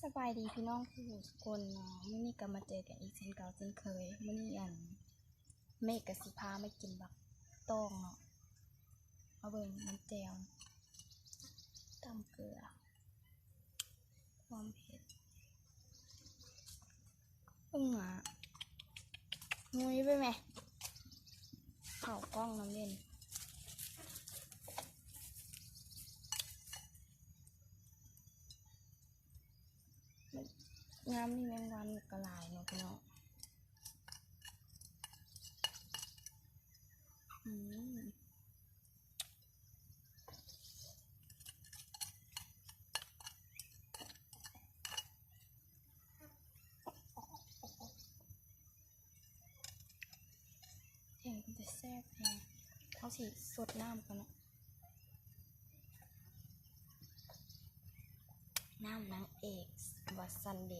ສະບາຍດີພີ່ນ້ອງທຸກຄົນເນາະ, ມື້ນີ້ກໍມາເຈີກັນອີກເຊັ່ນເກົ່າເຊັ່ນເຄີຍ. ມື້ນີ້ອັນ ແມ່ກໍຊິພາມາກິນບັກຕອງເນາະ, ມາເບິ່ງນ້ຳແຈ່ວ ຕຳເກືອ ຄວາມເຜັດ. ເບິ່ງໜ້າ ງຸຍໄປແມະ ເຂົ້າກ້ອງນຳເດັ່ນ. ຍາມນີ້ແມງວັນກໍຫຼາຍເນາະພີ່ນ້ອງ. ອືມ ແກງເປັນຕາແຊບແຮງ. ເຮົາຊິສົດນ້ຳກ່ອນເນາະ. ນ້ຳນາງເອກວ່າຊັ້ນເດ.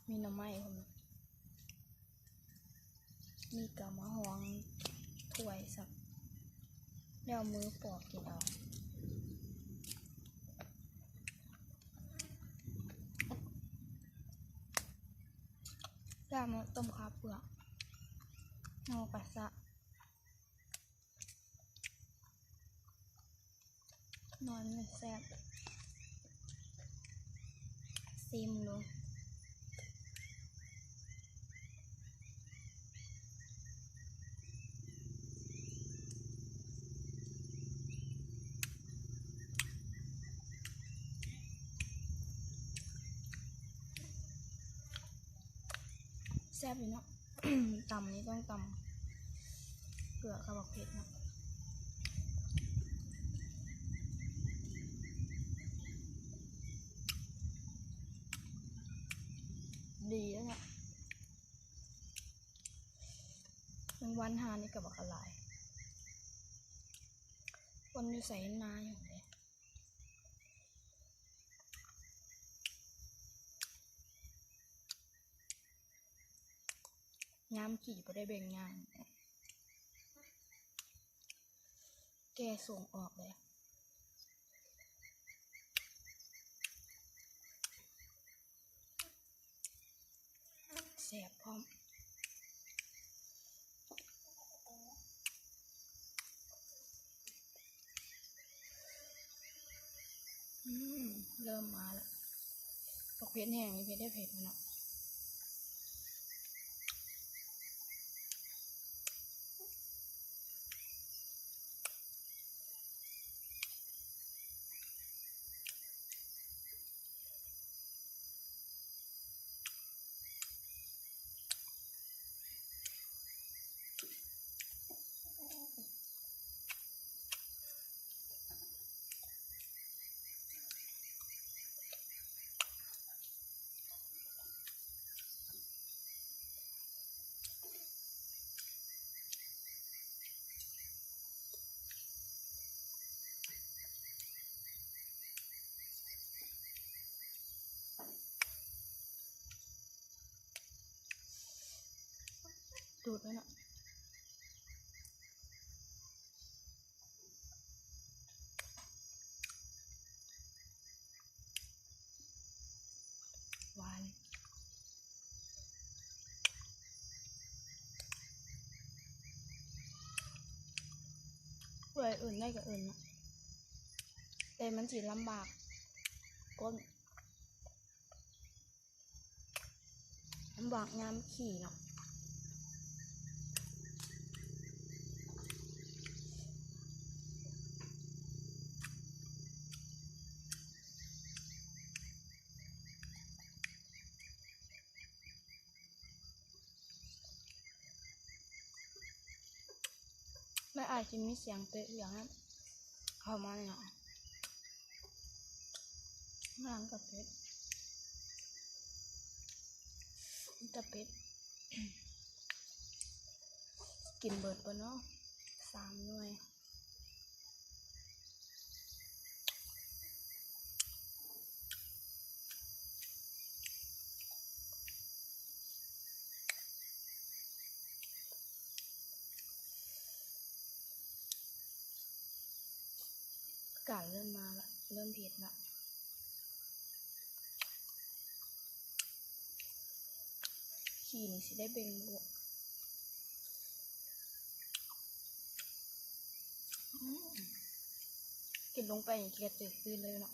ມີໜໍ່ໄມ້ພ້ອມ. ມີກະມາຮອງຖ້ວຍຊ້ຳ, ແລ້ວມືປອກກິນເອົາ. ແລ້ວມາຕົ້ມເຂົ້າເປືອກ ເຮົາກະສະ ໜ່ວຍແຊບ, ຊີມເບິ່ງ. ແຊບຢູ່ເນາະ. ຕຳນີ້ຕ້ອງຕຳເກືອກັບບັກເຜັດເນາະ. ດີແລ້ວເນາະ. ແມງວັນຫານີ້ກໍບັກຫຼາຍ. ຄົນຢູ່ໃສນາຢູ່ເດ. ຍາມຂີ້ບໍ່ໄດ້ແບ່ງຍາມ ແກ່ສົ່ງອອກເລີຍ. ແຊບພ້ອມ. ອືມ ເລີ່ມມາລະ. ບັກເຜັດແຫ້ງນີ້ເຜັດໄດ້ເຜັດເນາະ. ດູດໄວ້ເນາະ. ຫວານ. ເພື່ອອື່ນໄດ້ກໍອື່ນເນາະ ແຕ່ມັນຊິລຳບາກກົ້ນ. ລຳບາກຍາມຂີ້ເນາະ. ມັນອາດຊິມີສຽງເຕະຫຍັງເຂົ້າມານີ້ເນາະ. ມັນກະເປັດ ມັນກະເປັດ ກິນເບິດບໍ່ເນາະ ສາມໜ່ວຍ. ອາກາດເລີ່ມມາລະ ເລີ່ມເຜັດລະ. ຂີ້ນີ້ຊິໄດ້ເບັ່ງບໍ່? ອືມ ກິນລົງໄປນີ້ເກຍເຕີບຕື່ນເລີຍເນາະ.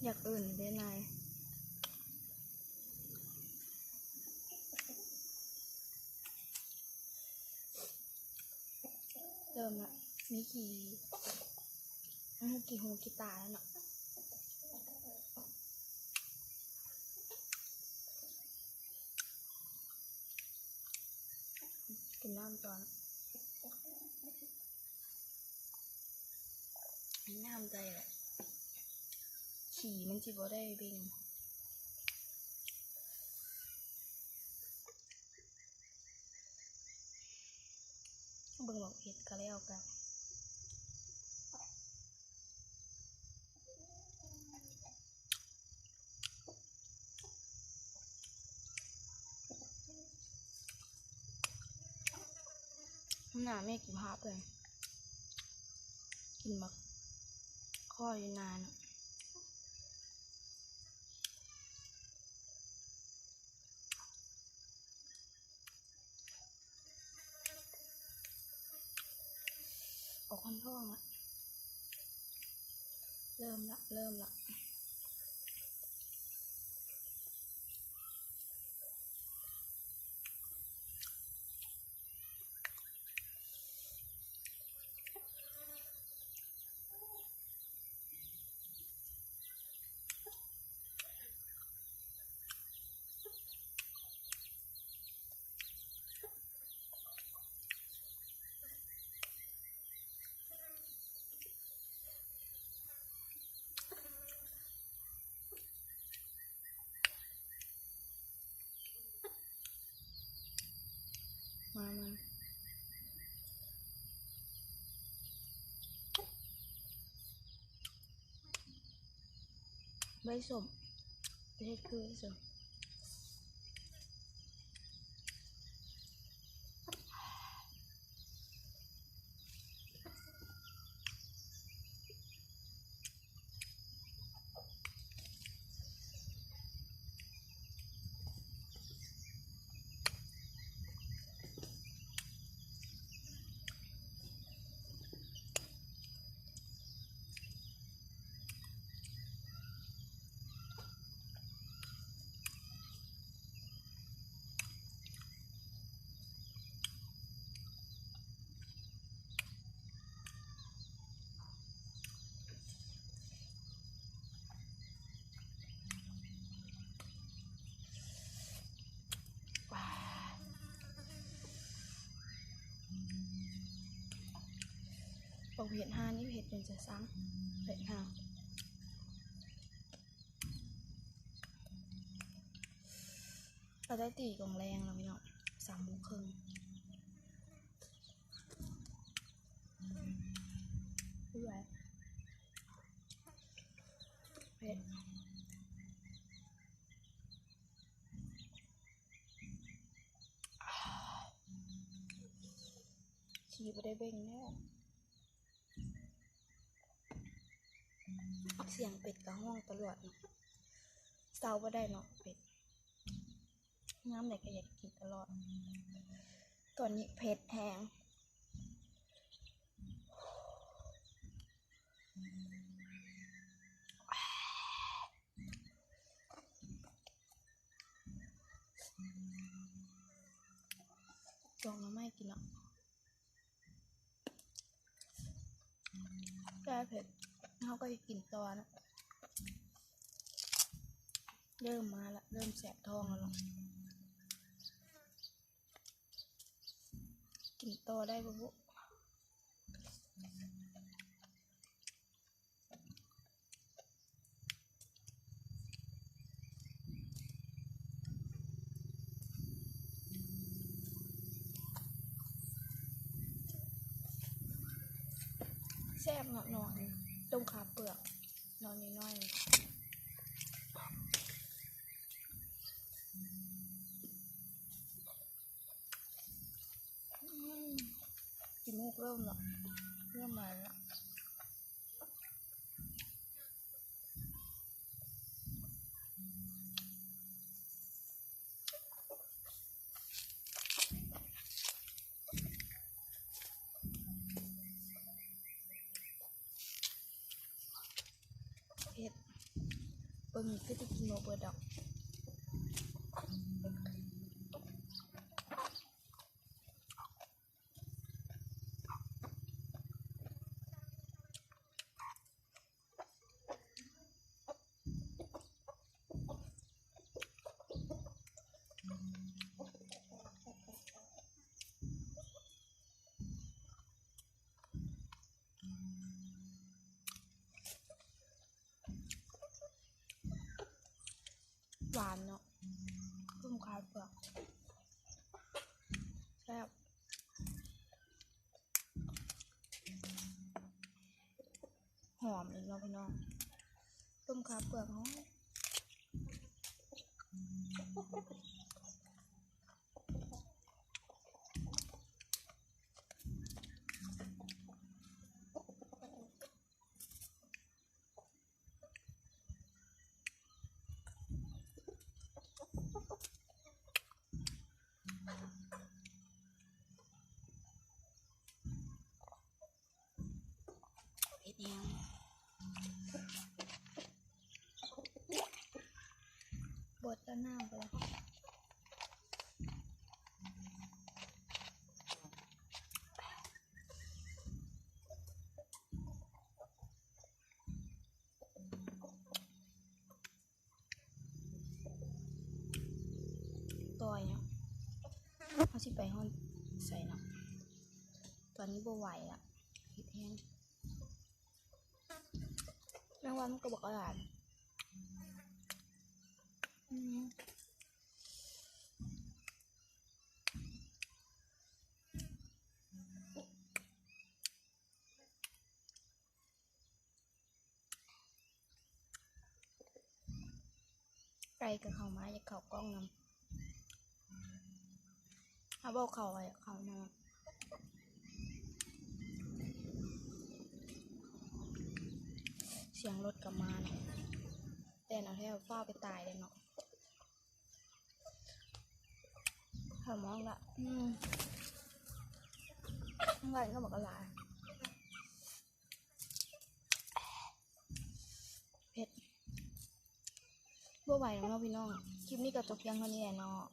ຢາກເອີ້ນເດ້ນາຍ. ເລີ່ມລະ ມີຂີ້ ອື ຂີ້ຫູຂີ້ຕາແລ້ວເນາະ. ກິນນ້ຳກ່ອນ ໃຫ້ນ້ຳໃສ່ແຫຼະ ຂີ້ມັນຊິບໍ່ໄດ້ເບັ່ງ. ເບິ່ງບັກເຜັດກະແລ້ວກະ ໜ້າແມ່ກິນພາບເລີຍ ກິນບັກຄໍ້ຢູ່ນານ. ອອກຄອນທ້ອງລະ ເລີ່ມລະ ເລີ່ມລະ. ມາ ມາ ໃບສົ້ມ ເຮັດຄືໃບສົ້ມ. ບັກເຜັດຫ່ານີ້ເຜັດຈົນຈະຊັງ ເຜັດຫ່າ. ກະໄດ້ຕີກອງແລງແລ້ວພີ່ນ້ອງ ສາມໂມງເຄິ່ງ. ເຜັດ ຂີ້ບໍ່ໄດ້ເບັ່ງແລ້ວ. ສຽງເປັດກະຮ້ອງຕະຫຼອດເນາະ ເຊົາບໍ່ໄດ້ເນາະເປັດ ຍາມໃດກະຢາກກິນຕະຫຼອດ. ຕອນນີ້ເຜັດແຮງ ກອງໜໍ່ໄມ້ກິນເນາະ. ແກ້ເຜັດ ເຮົາກະຊິກິນຕໍ່ເນາະ. ເລີ່ມມາລະ ເລີ່ມແສບທ້ອງລະເນາະ. ກິນຕໍ່ໄດ້ບໍ່ບຸ? ແຊບເນາະ ໜໍ່ ຕົ້ມຄາເປືອກ ໜໍ່ນ້ອຍໆ. ຕົ້ມລະ ເລີ່ມມາລະ ເຜັດ ເບິ່ງນີ້ຄືຊິກິນບໍ່ເບິດດອກ. ຫວານເນາະ ຕົ້ມຄາເປືອກ ແຊບ ຫອມອີກເນາະພີ່ນ້ອງ ຕົ້ມຄາເປືອກຫອມ. ເຮັດຫຍັງ? ບົດເອົານ້ຳໄປລະ. ຕໍ່ຫຍັງ? ເຮົາຊິໄປຮອດໃສເນາະ? ຕອນນີ້ບໍ່ໄຫວລະ ເຮັດແຮງ. ແມງວັນມັນກໍບັກຫຼາຍ. ອືມ. ໄກ່ກໍເຂົ້າມາ ຢາກເຂົ້າກ້ອງນຳ. ເຮົາບໍ່ເຂົ້າ ເຂົ້ານຳ. ສຽງລົດກໍມາເນາະ. ແຕ່ນເອົາແທ້ ຟ້າວໄປຕາຍເດ້ເນາະ. ເຂົ້າມາລະ. ອືມ. ນ້ຳລາຍກໍບັກຫຼາຍ. ເຜັດ ບໍ່ໄຫວແລ້ວເນາະພີ່ນ້ອງ. ຄລິບນີ້ກໍຈົບພຽງເທົ່ານີ້ແຫຼະເນາະ.